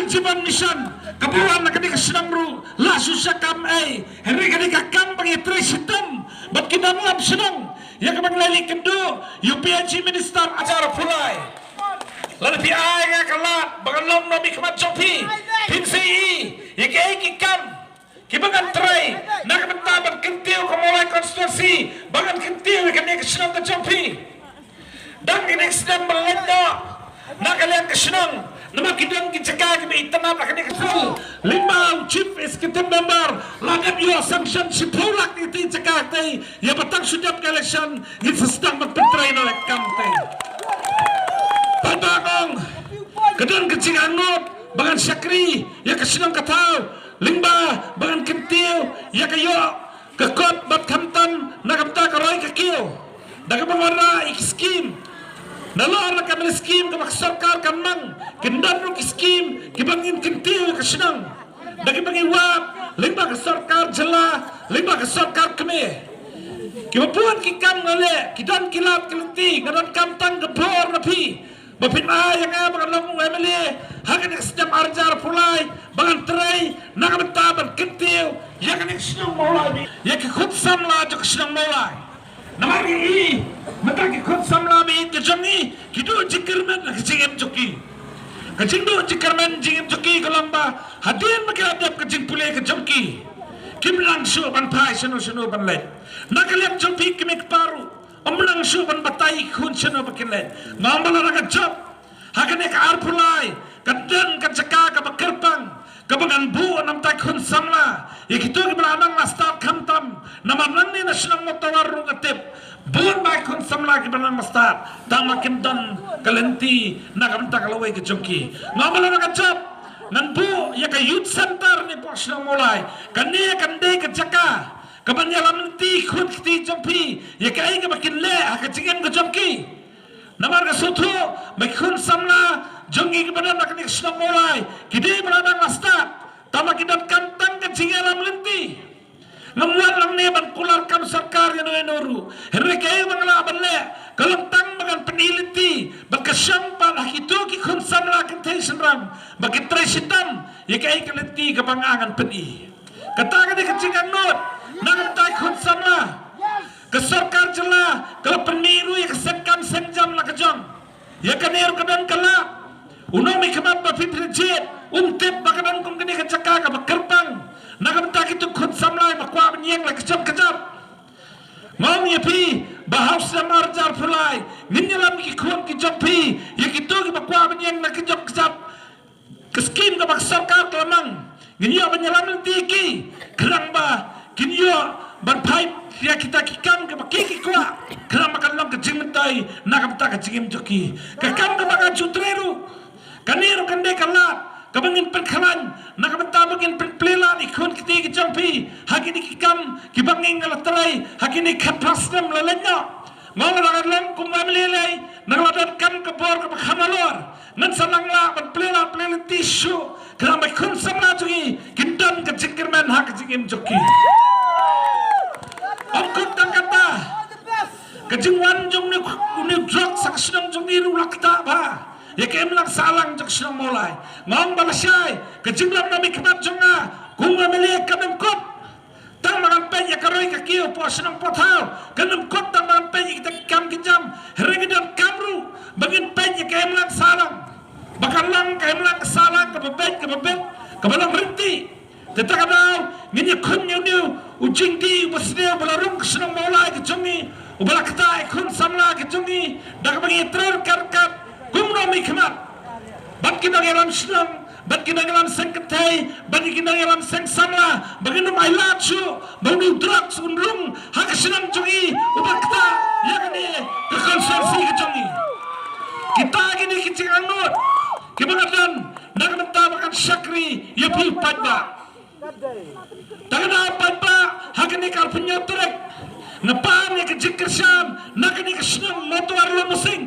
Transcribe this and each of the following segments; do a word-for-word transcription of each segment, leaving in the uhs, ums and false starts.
Jingim Mission kaba wan na kane ka shnong ruh la shu shah kam ei, hynrei kane ka kam ba ngi trei shitom bad ki nonglam shnong ïa kaba ngi la leit kynduh ïa u P N G Minister Arjar Pulai. Lada phi ai nga ka lad ba ngan long nongmihkhmat jong phi, phin sa ïohi ïa kiei ki kam kiba ngan trei na ka bynta ban kyntiew ka Mawlai constituency, ba ngan kyntiew ïa kane ka shnong ka jong phi. Dang kine ki snem ba la leit noh na ka liang ka shnong, namar ki don ki jaka kiba itynnad ha kane ka shnong. Lyngba u Chief Executive Member la dep ïoh sanction shiphew lak ïa kine ki jaka, te ïa ba tang shu dep ka election ngin sa sdang ban pyntrei noh ïa ka kam te. Paidbah ong, ka don ka jingangnud ba ngan shakri ïa ka shnong ka thaw lyngba ba ngan kyntiew ïa ka ïoh ka kot bad khamtam na ka bynta ka roi ka kiew. Da kaba ngan wanrah ïa ki skim, nalor na ka skim kaba ka sorkar kan mang, kin don ruh ki skim kiba ngin kyntiew ïa ka shnong. Da kiba ngi wad lyngba ka sorkar jylla, lyngba ka sorkar kmie. Kiba bun ki kam nga leh, ki don ki lad ki lynti, nga donkam tang ka bor na phi ba phin ai ïa nga ba ngan long u M L A ha kane ka snem arhajar arphew lai, ba ngan trei na ka bynta ban kyntiew ïa kane ka shnong Mawlai, ïa ki khun samla jong ka shnong Mawlai. Namar ngi i mynta ki khun samla ba ïeit ka jong ngi ki duh jingkyrmen ha ka jingim jong ki. Ka jingduh jingkyrmen jingim jong ki ka long ba hadien ba ki la dep ka jingpule ka jong ki, kim nang shuh ban phai shano shano ban leit. Na ka liang jong phi ki kmie ki kpa ruh, ym nang shuh ban batai ïa ki khun shano ba kin leit. Nga ong ba lada ka jop ha kane ka arphew lai, ka don ka jaka kaba kyrpang kaba ngan buh na ka bynta ki khun samla, ïa kito kiba la nang la stad khamtam. Namar nangne na shnong Mawtawar ruh nga tip bun ba ki khun samla kiba nang la stad, tang ba kim don ka lynti na ka bynta ka lawei ka jong ki. Nga ong ba lada ka jop, ngan buh ïa ka youth center ne hapoh shnong Mawlai. Kane kan dei ka jaka kaban ïalam lynti ïa ki khun kti jong phi ïa kaei kaba kin leh ha ka jingim ka jong ki. Namar nga sngewthuh ba ki khun samla jong ngi kiba don ha kane ka shnong Mawlai ki dei ba la nang la stad, tang ba ki donkam tang ka jingïalam lynti. Ngam wan nangne ban kular kam sorkar ïano ïano ruh, hynrei kaei ba nga lah ban leh ka long tang ba ngan pyni lynti bad ka shong pat ha kito ki khun samla kynthei shynrang ba ki trei shitom ïa kaei ka lynti kaba nga ngan pyni. Kata ka dei ka jingangnud na ka bynta ki khun samla. Ka sorkar jylla ka la pynmih ruh ïa ka seng kam seng jam la ka jong. Ïa kane ruh ka don ka lad. U nongmihkhmat ba phi phi jied um tip ba ka don kum kane ka jaka kaba kyrpang na ka bynta kito ki khun samla ba kwah ban ïeng la ka jong ka jam. Nga ong ïa phi ba ha u snem arhajar arphew lai ngin ïalam ki khun ki jong phi, ïa kito kiba kwah ban ïeng la ka jong ka jam. Ka skim kaba ka sorkar ka la mang, ngin ïoh ban ïalam lynti ïa ki khnang ba kin ïoh ban phai ïa kita ki kam kiba ki ki kwah, khnang ba kan long ka jingmyntoi na ka bynta ka jingim jong ki. Ka kam kaba ka ju trei ruh, kane ruh kan dei ka lad kaba ngin pynkhlaiñ na ka bynta ba ngin pynplie lad ïa ki khun kti ki jong phi ha kine ki kam kiba ngi nga la trei ha kine khatphra snem la leit noh. Nga la dang long kum M L A lei, nga la donkam ka bor kaba kham halor. Ngan sa nang lah ban plie lad plie lynti shuh khnang ba ki khun samla jong ngi kin don ka jingkyrmen ha ka jingim jong ki. Ym kut tang kata, ka jingwan jong une u, une u drugs ha ka shnong jong ngi ruh la ktah bha ïa ka imlang sahlang jong ka shnong Mawlai. Nga ong ba lashai ka jinglong nongmihkhmat jong nga kum u M L A kam nym kut tang ba ngan peit ïa ka roi ka kiew hapoh shnong hapoh thaw, kam nym kut tang ba ngan peit ïa kita ki kam ki jam. Hynrei ngi donkam ruh ba ngin peit ïa ka imlang sahlang ba kan long ka imlang sahlang kaba beit kaba bit kaba long rynti. Te kata ka daw ngin ïakhun ïa une u jingdih uba sniew uba la rung ka shnong Mawlai ka jong ngi, uba la ktah ïa ki khun samla ki jong ngi da kaba ngi trei ryngkat ryngkat kum u nongmihkhmat bad ki nongïalam shnong, bad ki nongïalam seng kynthei, bad ki nongïalam seng samla, ba ngin ym ailad shuh ba une u drugs un rung ha ka shnong jong ngi uba ktah ïa kane ka constituency ka jong ngi. Kita kine ki jingangnud kiba nga don na ka bynta ba kan shakri ïa phi paidbah. Tang da paidbah, ha kane ka arphew hynñiew tarik nga pan ïa ka jingkyrshan na kane ka shnong Mawtawar Lum u Sing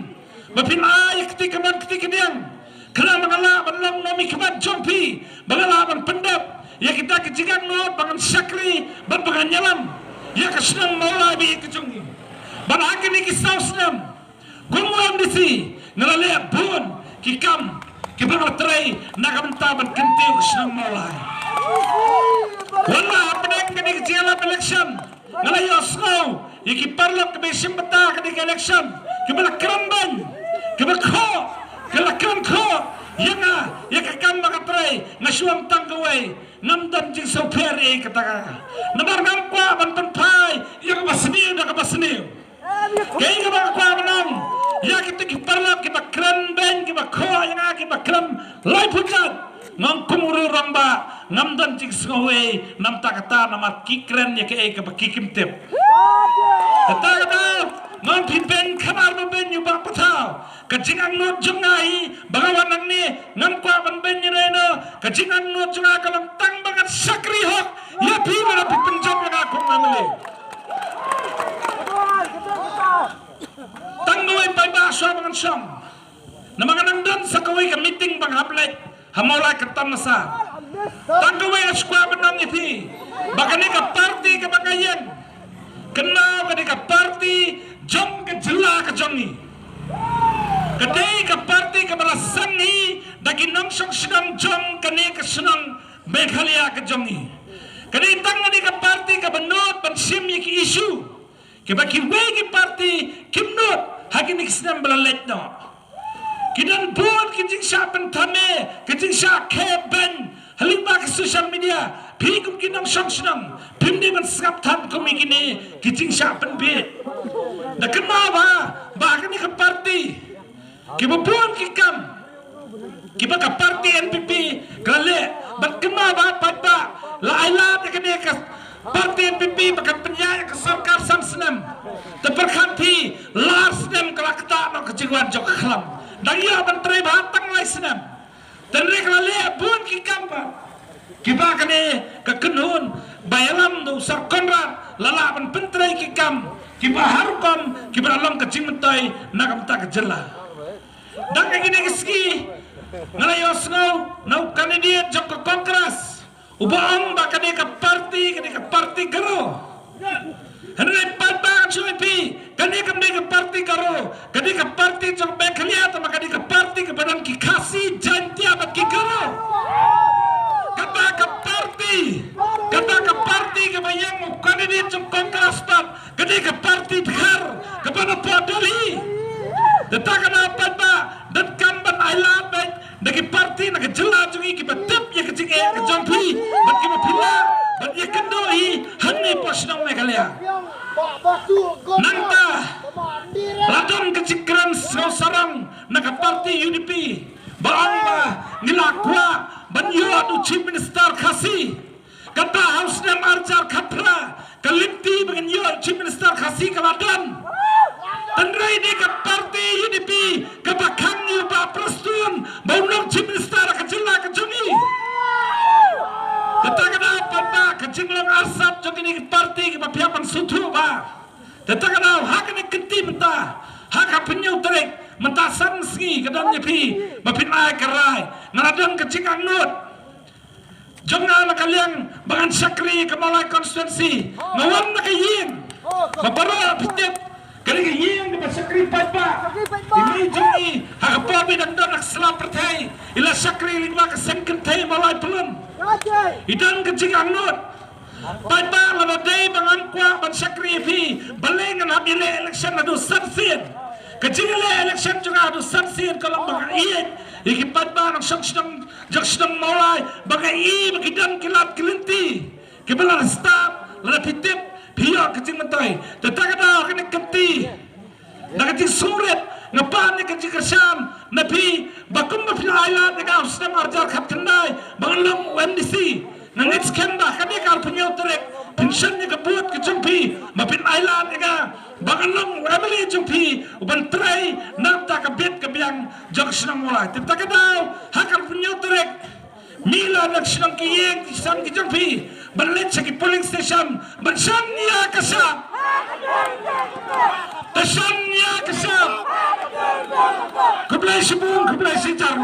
ba phin ai ïa kti kamon kti kadiang khnang ba nga lah ban long nongmihkhmat jong phi, ba nga lah ban pyndep ïa kita ki jingangnud ba ngan shakri bad ba ngan ïalam ïa ka shnong Mawlai ba ïeit ka jong ngi. Bad ha kine ki saw snem kum u M D C nga la leh bun ki kam Kiba la trei na ka bynta ban kyntiew ka shnong Mawlai. Wat la hapdeng kane ka jingïalap election, nga la ïohsngew ïa ki paralok kiba shim bynta ha kane ka election, kiba la kren beiñ, kiba khoh, kiba la kren khoh ïa nga, ïa ka kam ba nga trei. Nga shu ong tang kawei, ngam don jingsngewpher ïa kata ka. Namar ngam kwah ban pynphai ïa kaba sniew da kaba sniew. Kaei kaba nga kwah ban ong ïa kito ki paralok kiba kren beiñ, kiba khoh ïa nga, kiba kren laiphew jait. Nga ong kum u rangbah ngam don jingsngewei na bynta kata, namar ki kren ïa kaei kaba ki kim tip. Kata ka daw nga ong phi beiñ khadar ba beiñ ïa u Bah Pathaw. Ka jingangnud jong nga hi ba nga wan hangne, ngam kwah ban beiñ ïa ino. Ka jingangnud jong nga ka long tang ba ngan shakri hok ïa phi lada phi pynjop ïa nga kum M L A. Tang kawei paidbah, shuwa ba ngan shong, namar nga nang don sa kawei ka meeting ba nga hap leit ha Mawlai Kyrtamasa. Tang kawei nga shu kwah ban ong ïa phi ba kane ka party kaba nga ïeng, kynmaw, kane ka party jong ka jylla ka jong ngi. Ka dei ka party kaba la sangeh da ki nongshong shnong jong kane ka shnong Meghalaya ka jong ngi. Ka dei tang kane ka party kaba nud ban shim ïa ki issue kiba kiwei ki party kim nud ha kine ki snem ba la leit noh. Ki don bun ki jingshah pynthame, ki jingshah khie beiñ ha lyngba ka social media. Phi kum ki nongshong shnong phim dei ban sngap than kum ïa kine ki jingshah pynbiej. Da kynmaw ba, ba kane ka party, kiba bun ki kam kiba ka party N P P ka la leh, bad kynmaw ba paidbah, la ailad ïa kane ka party N P P ba kan pynïaid ïa ka sorkar san snem. Te pyrkhat phi, lar snem ka la ktah noh ka jingwan jong ka khlam. Dang ïoh ban trei bha tang lai snem. Te hynrei ka la leh bun ki kam ba kiba kane ka kynhun ba ïalam da u Sir Conrad la lah ban pyntrei ki kam kiba har rukom, kiba la long ka jingmyntoi na ka bynta ka jylla. Dang ha kine ki sngi nga la ïohsngew na u candidate jong ka Congress uba ong ba kane ka party, kane ka party Garo. Hynrei paidbah, ngan shu ong ïa phi, kane kam dei ka party Garo, kane ka party jong Meghalaya, tangba kane ka party kaba don ki Khasi, Jaiñtia bad ki Garo. Kata ka party, kata ka party kaba ïeng u candidate jong Congress pat, kane ka party Dkhar kaba na poh Delhi. Te kata ka daw paidbah, donkam ban ailad beit da ki party na ka jylla jong ngi kiba tip ïa ka jingeh ka jong phi bad kiba phi lah ban ïakynduh hi hangne hapoh shnong Meghalaya. Nangta la don ka jingkren sngewsarong na ka party U D P ba ong ba ngi la kwah ban ïoh u Chief Minister Khasi. Kata ha u snem ar hajar khatphra, ka lynti ba ngin ïoh Chief Minister Khasi ka la don. Hynrei dei ka party U D P kaba khang ïa u Bah Prestone ba un long Chief Minister ka jylla ka jong ngi. Kata ka daw paidbah, ka jinglong arsap jong kine ki party kiba phi hap ban sngewthuh ba, kata ka daw ha kane ka kynti mynta, ha ka hynñiew tarik mynta, san sngi ka don ïa phi ba phin ai ka rai. Nga la don ka jingangnud jong nga na ka liang ba ngan shakri ka Mawlai constituency. Nga wan na ka ïing ba baroh phi tip, ka dei ka ïing kaba shakri paidbah. I mei jong ngi ha ka por ba i dang don ha ka sla pyrthei, i la shakri lyngba ka seng kynthei Mawlai Pyllun. I don ka jingangnud paidbah, lada dei ba ngam kwah ban shakri ïa phi, balei ngan hap ïaleh election haduh san sien? Ka jingïaleh election jong nga haduh san sien ka long ba nga ïeit ïa ki paidbah nongshong shnong jong shnong Mawlai ba nga i ba ki don ki lad ki lynti kiba la stad, lada phi tip phi ïoh ka jingmyntoi. Te kata ka daw ha kane ka kynti, na ka jingsngewrit nga pan ïa ka jingkyrshan na phi ba kumba phi la ailad ïa nga ha u snem ar hajar khatkhyndai ba ngan long u M D C. Nga ngeit skhem ba ha kane ka arphew hynñiew tarik phin shon ïa ka vote ka jong phi ba phin ailad ïa nga ba ngan long u M L A jong phi uban trei na bynta ka bit ka biang jong ka shnong Mawlai. Te kata ka daw ha ka arphew hynñiew tarik, mih la na ki shnong ki ïing ki sem ki jong phi ban leit sha ki polling station ban shon ïa ka shap. Te shon ïa ka shap. Khublei shibun, khublei shihajar.